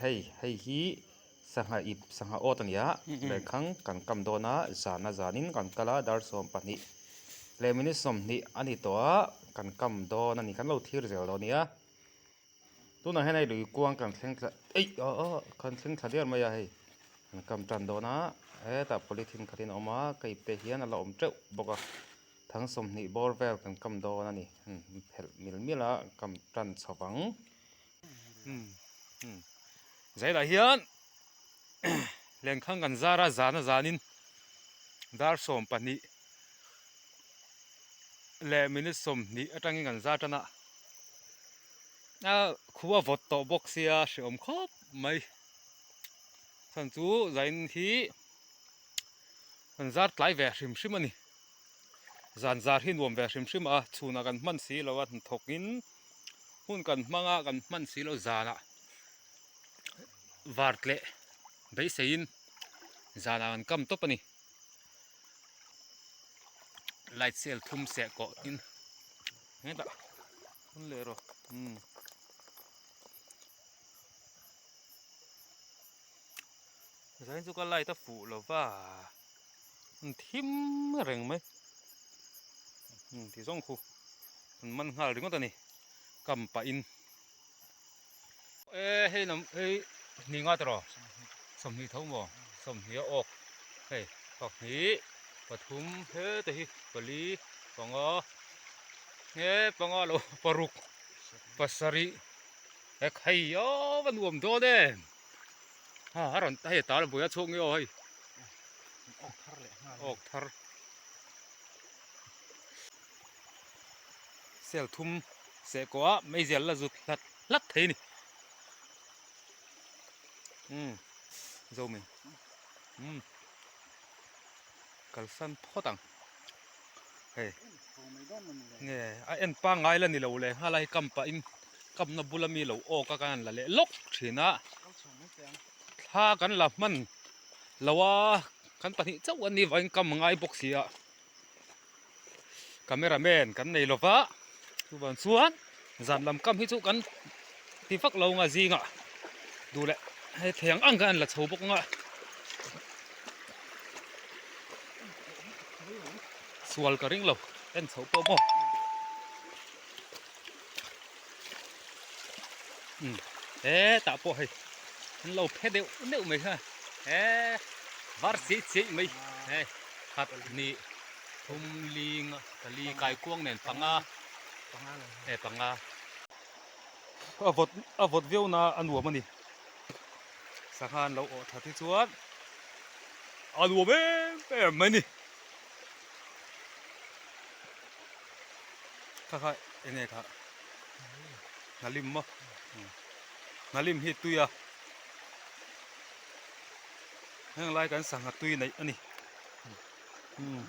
Hei hei hi sangha ip sangha awt a ni a lenkhang kan kam dawn a zan a zanin kan kal a dar 12 leh minute 20 a ni tawh a kan kam dawn a ni kan lo thlir zel dawn a nia tunah hian hei lui kuang kan thleng thla eih aw aw kan thleng thla der mai a hei kan kam tan dawn a hetah polythene khatin a awm a ka ip te hian a la awm teuh bawk a. Thang 20 bawr vel kan kam dawn a ni. Phelh mil mil a kam tan chho vang. Zailah hian lenkhang kan zar a zan a zanin dar 12 leh minute 20 atangin kan zar tan a. A khua vawt tawh bawk sia hreawm khawp mai. Chhan chu zain hi kan zar tlai ve hrim hrim a ni. Zan zar hi nuam ve hrim hrim a, chhunah kan hman si lo a, hnathawkin hun kan hmang a, kan hman si lo zanah var tleh beiseiin zanah kan kam tawp a ni. Light cell thum seh kawh in hetah hun leh rawh umm. Zain chu ka light a fuh lo va. An thim reng mai ti zawng khu an man nghal ringawt a ni kam pah in e hei lam hei hnih nga tawh 20 tho maw 20 a awk hei pahnih pathum heta hi pali panga he panga lo paruk pasarih he khai aw va nuam dawn em. Ha a rawn hei tal bui a chhuak nge aw hei awk thar leh nghal awk thar sel thum seh kawh a meizial la zut hlat hlat thei a ni umm zo mai umm kalsan phawt ang hei nge a en pangngai la ni lo leh nghal a hei kam pahin Kapna bula mi lo awk a kan la leh lawk thin a, thla kan la hman lo a, kan pahnih chauh an nih vangin kam a ngai bawk si a, camera man kan nei lo va, chuvang chuan zan lam kam hi chu kan ti vak lo nga zingah duh leh hei thei ang ang khan an la chho bawk ang a, sual ka ring lo en chho pawh maw. Hetah pawh hei an lo phe deuh deuh mai kha he var chiai chiai mai hei khat hnih thum ling pali kaikuang nen panga e panga a vawt a vawt viau na a nuam a ni sangha an lo awh that hi chuan a nuam em em mai a ni. Kha kha eng nge kha hnalim maw hnalim hi tui a heng lai kan sangha tui neih a ni umm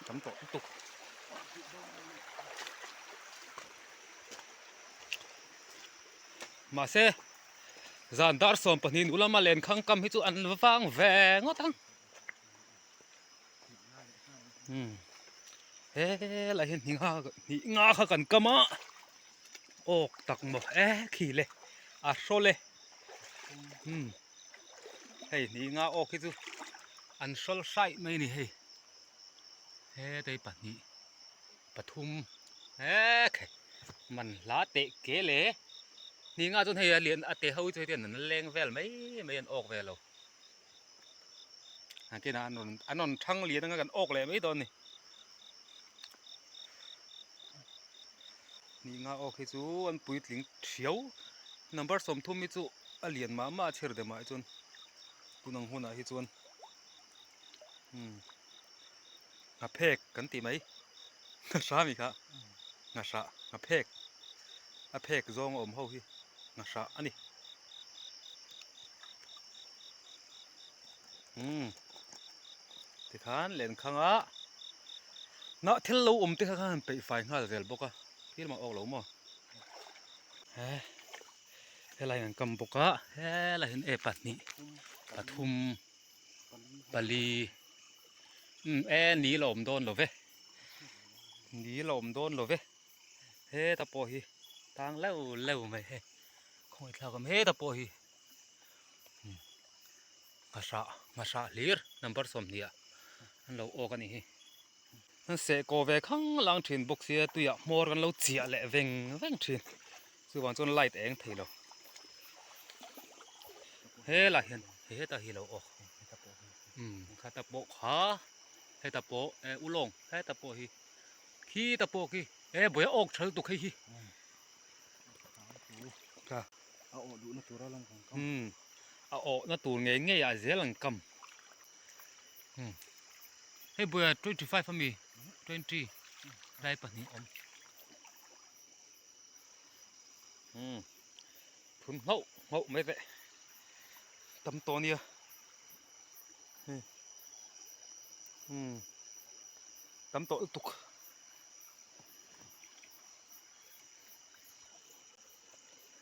tam tawh lutuk mahse zan dar 12 nu lama lenkhang kam hi chu an vang ve ngawt ang. He lai hian hnih nga hnih nga kha kan kam a awk tak maw e khi le a hrawl e hei hnih nga awk hi chu an hrawl hraih mai a ni hei hetei pahnih pathum he man hla teh ke le hnih nga chuan hei a lian a te ho hi chu hetiang an leng vel mai mai an awk ve lo. Nakinah an rawn an rawn thang lian anga kan awk leh mai dawn a ni. Hnih nga awk hi chu an puitling thiau number 30 hi chu a lian mah mah a chher deuh mah hi chuan tun ang hunah hi chuan umm nghaphek kan tih mai nghahrah a mi kha nghahrah nghaphek a phek zawng a awm ho hi nghahrah a ni. Umm tikhan lenkhang a hnah thil lo awm te kha khan han peih fai nghal zel bawk a thil mah awk lo maw he helai an kam bawk a helai hian e pahnih pathum pali umm e ni la awm dawn lo ve ni la awm dawn lo ve heta pawh hi tang leuh leuh mai hei. Khawngaih thlak awm heta pawh hi nghahrah nghahrah hlir number 20 ah an lo awk a nih hi. An seh kaw ve khang lang thin bawk sia tuiah hmawr kan lo chiah leh veng veng thin chuvang chuan light a eng thei lo. Helai hian heta hi lo awk umm khata pawh kha heta pawh eh ulawng heta pawh hi khita pawh khi eh buai a awk tha lutuk hei hi. Ka a awh duhna tur a lang kan kam. Umm a awhna tur ngei ngei ah zel an kam. Umm hei buaia 25 ami 20 lai pahnih awm. Umm phun nghauh nghauh mai teh tam tawh nia. Hei umm tam tawh lutuk.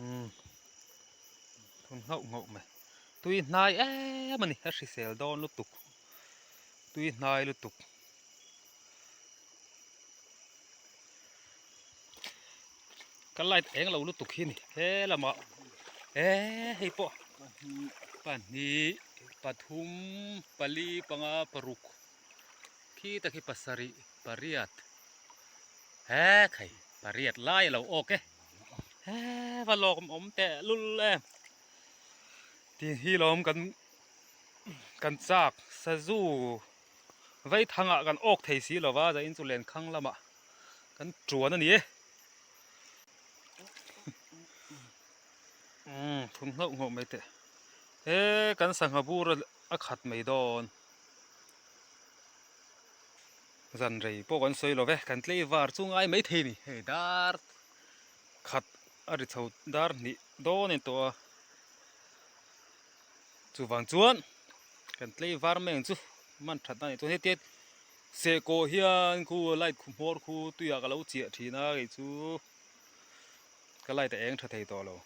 Umm thun nghauh nghauh mai tui hnai em a ni a hrisel dawn lutuk tui hnai lutuk ka light eng lo lutuk hi ni he lamah eh hei pawh pahnih pathum pali panga paruk khi tak hi pasarih pariat he khai pariat lai a lo awk e he va lawm awm teh lul em tih hi lawm kan kan chak sazu vei thangah kan awk thei si lova zain chu lenkhang lamah kan tuan a ni e umm thun nghauh nghauh mai teh he kan sangha bur a khat mai dawn. Zan rei pawh kan sawi lo ve, kan tlei var chu ngai mai thei a ni. Hei dar khat a ri chho dar hnih dawn a ni tawh a, chuvang chuan kan tlei var mai ang chu man that na a nih chuan hetia sehkawh hian khu light khu hmawr khu tuiah ka lo chiah thin a kei chu ka light a eng tha thei tawh lo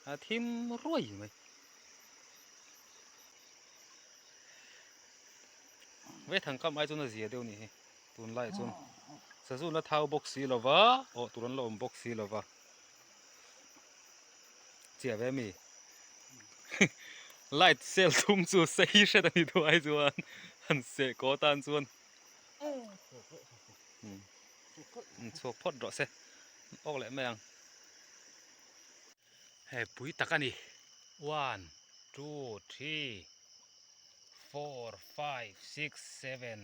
a thim ruai mai. Vethang kam ai chuan a zia deuh a nih hi tunlaiah chuan sazu la thau bawk si lova awh tur an la awm bawk si lova chiah ve mi light sel thum chu sei hret a ni duh ai chuan han seh kaw tan chuan chhuak phawt rawh se awk leh mai ang hei pui tak a ni one two three. four five six seven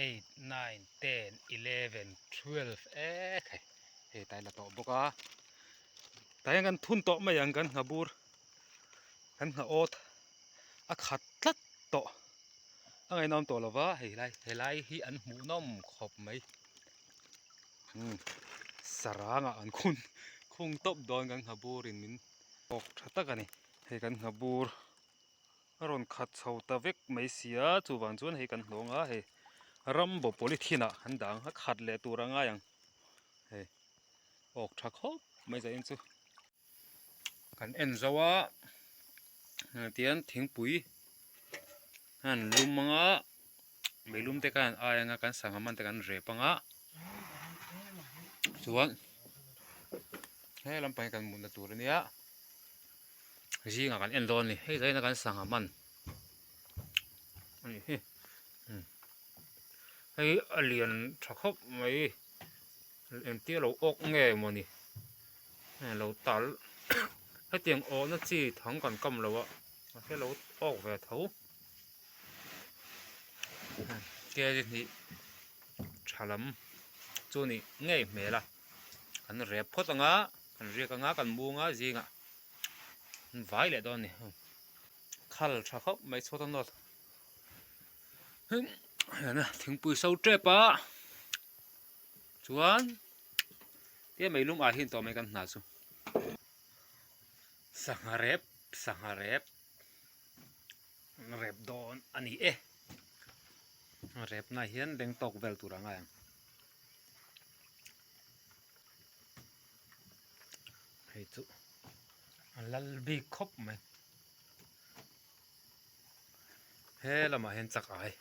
eight nine ten eleven twelve e khai hei tai la tawh bawk a tah hian kan thun tawh mai ang kan ngha bur kan ngha awt a khat tlat tawh a ngaihnawm tawh lova hei lai helai hi an hmuhnawm khawp mai umm sarang ah an khun khung tawp dawn kan ngha bur in min awk tha tak a ni. Hei kan ngha bur a rawn khat chho ta vek mai si a chuvang chuan hei kan hnawng a hei rambo polythene ah an dang a khat leh tur a ngai ang hei awk tha khawp mai zain chu kan en zo a tian thingpui an lum anga meilum te khan ai anga kan sangha man te kan rep anga chuan he lampang hi kan mutna tur ania zingah kan en dawn a ni hei zaina kan sangha man anih hi hei a lian tha khawp mai engtia lo awk nge mawni lo tal hetiang awhna chi thang kan kam lo a mahse lo awk ve tho. Kg hnih tha lam chu nih ngei hmel a kan rep phawt ang a kan riak ang a kan mung a zingah an vai leh dawn a ni khal tha khawp mai chhuat a nawt hian thingpui so tep a chuan tia meilum ah hian tawh mai kan hna chu sangha rep sangha rep. Rep dawn a ni e. Rep na hian beng tawk vel tur a ngai ang. Hei chu a lal bik khawp mai. He lamah hian chak ai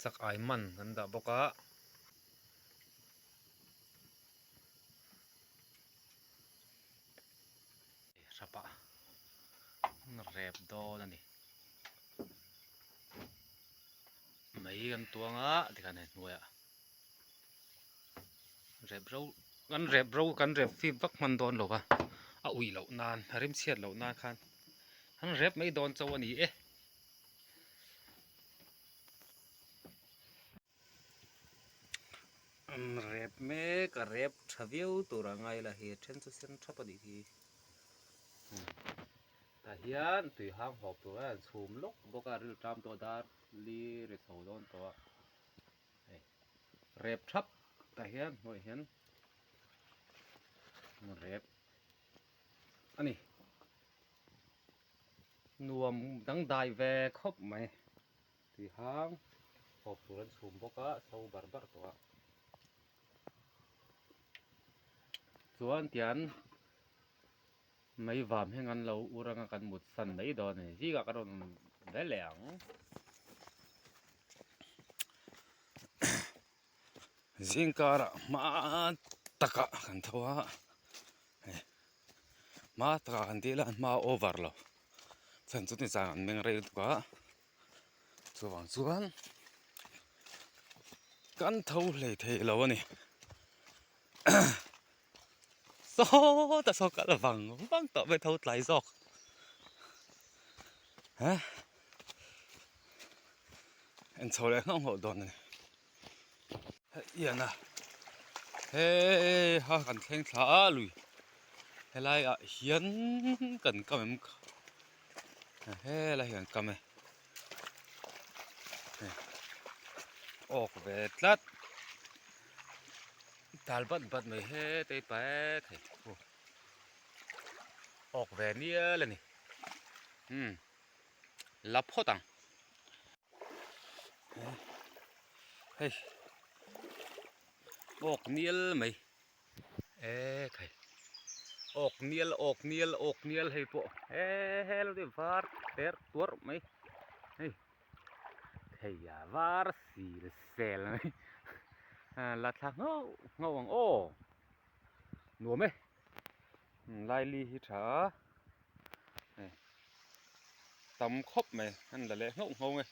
chak ai man an dah bawk a. hrapah an rep dawn a ni. Mai kan tuang a tikhan hei hnuaiah rep ro kan rep ro kan rep fip vak hman dawn lo va a uih loh nan a rimchhiat loh nan khan an rep mai dawn chauh a ni e. An rep mek a rep tha viau tur a ngai la hi a then chu sen thap a nih hi tah hian tui hang hawp tur a an chhum lawk bawk a riltam tawh dar li ri chho dawn tawh a hei rep thap tah hian hnuaiah hian rep a ni nuam dangdai ve khawp mai. Tui hang hawp tur an chhum bawk a so bar bar tawh a chuan tian mai vam heng an lo ur anga kan mut san mai dawn a ni zingah kan rawn ve leh ang. Zing karah hma takah kan tho a hei hma takah kan tih lah hma over lo chhan chu ni zan an meng rei lutuk a chuvang chuan kan tho hlei thei lo a ni sawtah saw kal vang vang tawh mai tho tlai zawk ha en chho leh nghauh nghauh dawn a ni. Ian a he ha kan thleng thla a lui helai ah hian kan kam em kha helai hi kan kam e awk ve tlat tal bat bat mai hetei paek hei awk ve mial a ni umm la phawt ang. Hei awk nial mai e khai awk nial awk nial awk nial hei pawh he he lo deuh var ter tuarh mai hei thei a var sil sel mai la thla nghauh nghauh ang aw nuam e laili hi tha a hei tam khawp mai an la leh nghauh nghauh nge.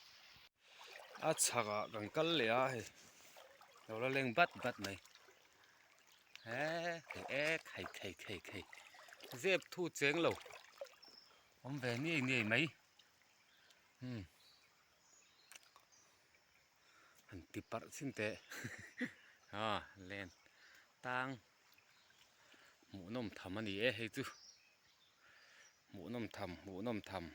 A chhakah kan kal leh a hei lo la leng bat bat mai he e khai khai khai khai zep thu cheng lo awm ve niai niai mai umm han ti parh chhin teh a len tang hmuhnawm tham a ni e hei chu hmuhnawm tham hmuhnawm tham.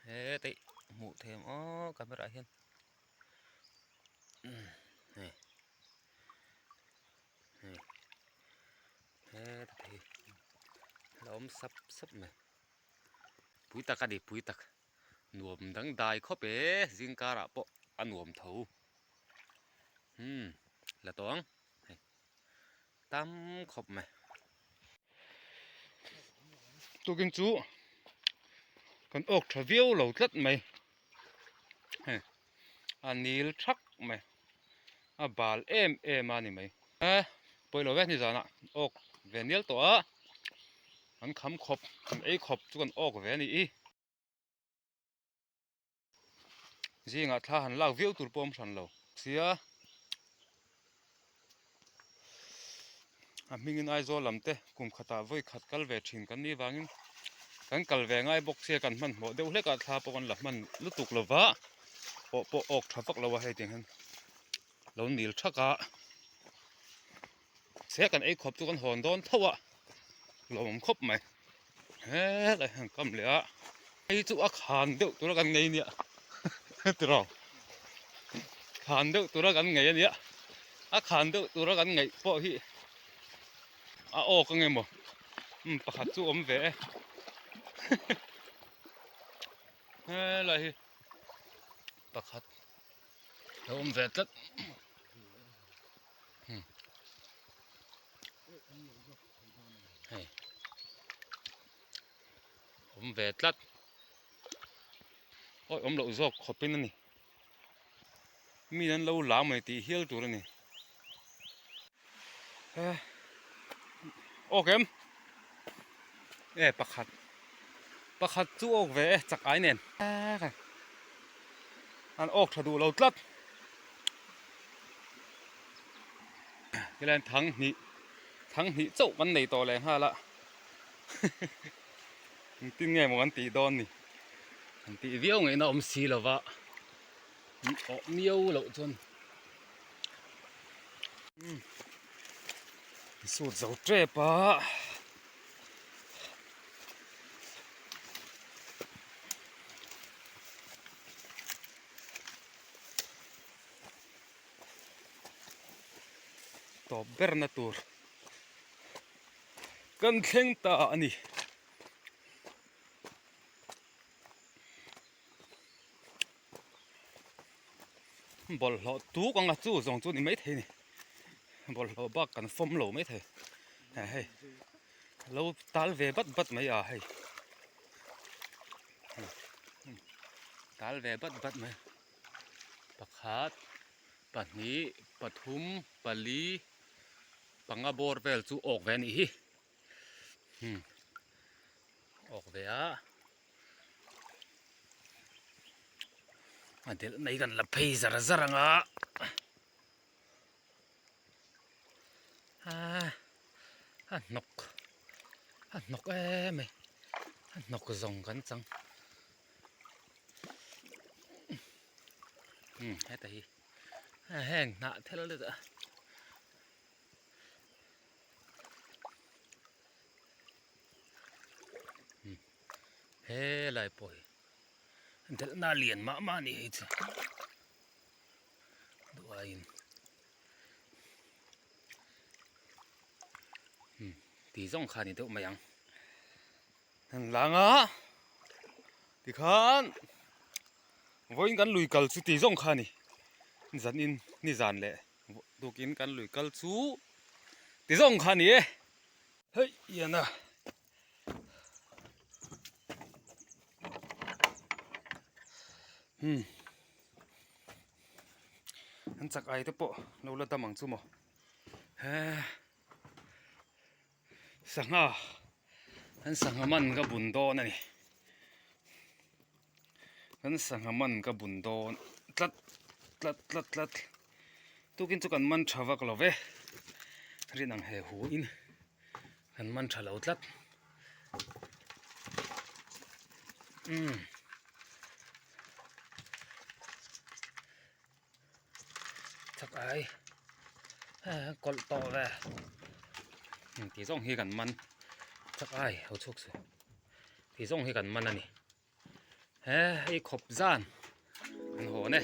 Hetaih hmuh theih ang aw camera ah hian hei hei heta te hi a awm sap sap mai pui tak a ni pui tak nuam dangdai khawp e zing karah pawh a nuam tho umm la tawh ang hei tam khawp mai. Tukin chu kan awk tha viau lo tlat mai hei a nil thak mai a bal em em a ni mai e pawilo ve ni zanah awk ve nial tawh a an kham khawp kan ei khawp chu kan awk ve a ni i. Zingah thla han lak viau tur pawh a awm hran lo sia a hmingin Aizawl lam te kum khatah vawi khat kal ve thin kan nih vangin kan kal ve ngai bawk sia kan hmanhmawh deuh hlek a thla pawh kan la hman lutuk lo va pawh pawh awk tha vak lo a hei tiang hian lo nil thak a se kan ei khawp chu kan hawn dawn tho a lawmawm khawp mai. Helai han kam leh a hei chu a khan deuh tura kan ngei nia tiraw khan deuh tura kan ngei ania a khan deuh tura kan ngaih pawh hi a awk ange maw umm pakhat chu awm ve e helai hi pakhat a awm ve tlat. Hei awm ve tlat awi awm loh zawk khawp in a ni mi an lo la mai tih hial tur a ni he. Awk em? E pakhat pakhat chu awk ve e chak ai nen. An awk tha duh lo tlat. Tilai thang hnih thang hnih chauh kan nei tawh leh nghal a. Engtin nge maw kan tih dawn ni? An tih viau ngaihna awm si lo va. Awh miau loh chuan sut zo tep a. Tawp ber na tur kan thleng ta a ni. Bawlhhlawh tuk anga chu zawng chu ni maithei a ni bawlhhlawh bak kan fawm lo maithei hei lo tal ve bat bat mai a hei tal ve bat bat mai pakhat pahnih pathum pali panga bawr vel chu awk ve a nih hi awk ve a. A delh mai kan la phei zar zar ang a a hnawk a hnawk em mai a hnawk zawng kan chang umm heta hi heng hnah thel te chu. He lai pawh hi delhna lian mah mah a nih hi chu duh aiin umm ti zawng kha a ni deuh mai ang an lang a tikhan vawiin kan lui kal chu ti zawng kha a ni zanin nizan leh tukin kan lui kal chu ti zawng kha a ni e. Hei iana hmm an chak ai te pawh lo la dam ang chu maw he sangha an sangha man ka bun dawn a ni an sangha man ka bun dawn tlat tlat tlat tlat tukin chu kan man tha vak lo ve rin ang he hu in kan man tha lo tlat umm chak ai kawlh tawh ve tih zawng hi kan man chak ai ho chhuak suh tih zawng hi kan man a ni he hei khawp zan an hawn e.